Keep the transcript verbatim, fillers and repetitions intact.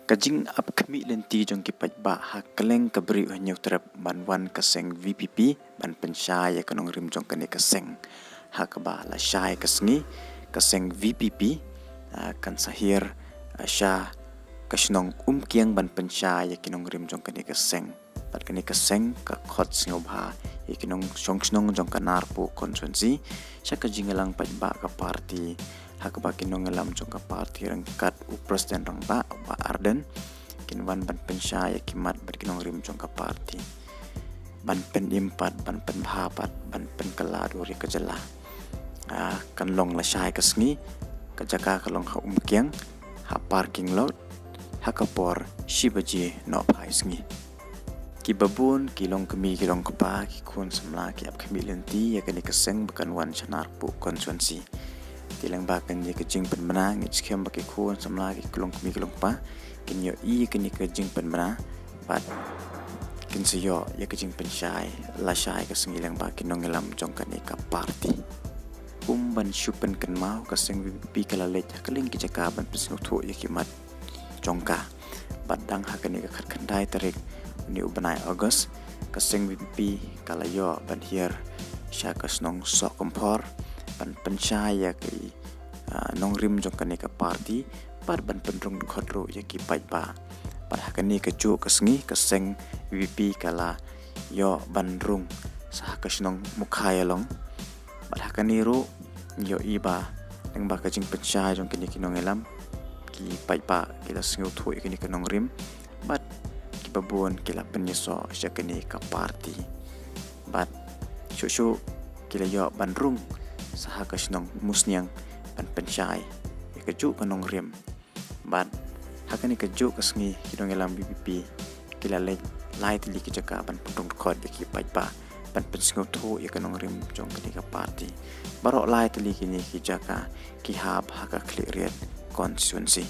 Ka jingap khmih lynti jong ki paidbah ha kylleng ka Bri u Hynñiewtrep ban wan ka seng VPP ban pynshai ïa ka nongrim jong kane ka seng. Ha kaba lashai ka sngi ka seng VPP, ah, kan sa hiar, ah, sha ka shnong Umkiang ban pynshai ïa ki nongrim jong kane ka seng. Bad kane ka seng ka khot sngewbha ïa ki nongshong shnong jong ka Narpuh constituency sha ka jingïalang paidbah ka party. Ha kaba ki nongïalam jong ka party ryngkat u President rangbah, u Bah Ardent, kin wan ban pynshai ïa ki mat bad ki nongrim jong ka party. Ban pynim pat, ban pynbha pat, ban pynkylla dur ïa ka jylla. Ah, kan long lashai ka sngi, ka jaka ka long ha Umkiang, ha parking lot, ha ka por shi baje nohphai sngi. Ki babun, ki longkmie, ki longkpa, ki khun samla, ki ap khmih lynti ïa kane ka seng ba kan wan sha Narpuh constituency. Te lyngba kane ka jingpynbna, ngi skhem ba ki khun samla, ki longkmie, ki longkpa kin ïohi ïa kane ka jingpynbna bad kin sa ïoh ïa ka jingpynshai lashai ka sngi lyngba ki nongïalam jong kane ka party. Kum ban shu pynkynmaw, ka seng VPP ka la leit ha kylleng ki jaka ban pynsngewthuh ïa ki mat jong ka. Bad dang ha kane ka khatkhyndai tarik une u bnai August, ka seng VPP ka la ïoh ban hiar sha ka shnong Sohkymphor ban pynshai ïa ki, ah, nongrim jong kane ka party bad ban pynrung dkhot ruh ïa ki paidbah. Bad ha kane kajuh ka sngi ka seng VPP ka la ïoh ban rung sha ka shnong Mukhaïalong. Bad ha kane ruh ngi ïohi ba lyngba ka jingpynshai jong kine ki nongïalam, ki paidbah ki la sngewthuh ïa kane ka nongrim bad ki babun ki la pynïasoh sha kane ka party. Bad shuh shuh ki la ïoh ban rung sha ka shnong Musniang ban pynshai ïa kajuh ka nongrim. Bad ha kane kajuh ka sngi ki nongïalam VPP ki la leit lai tylli ki jaka ban pynrung dkhot ïa ki paidbah ban pynsngewthuh ïa ka nongrim jong kane ka party. Baroh lai tylli kine ki jaka ki hap ha ka Khliehriat constituency.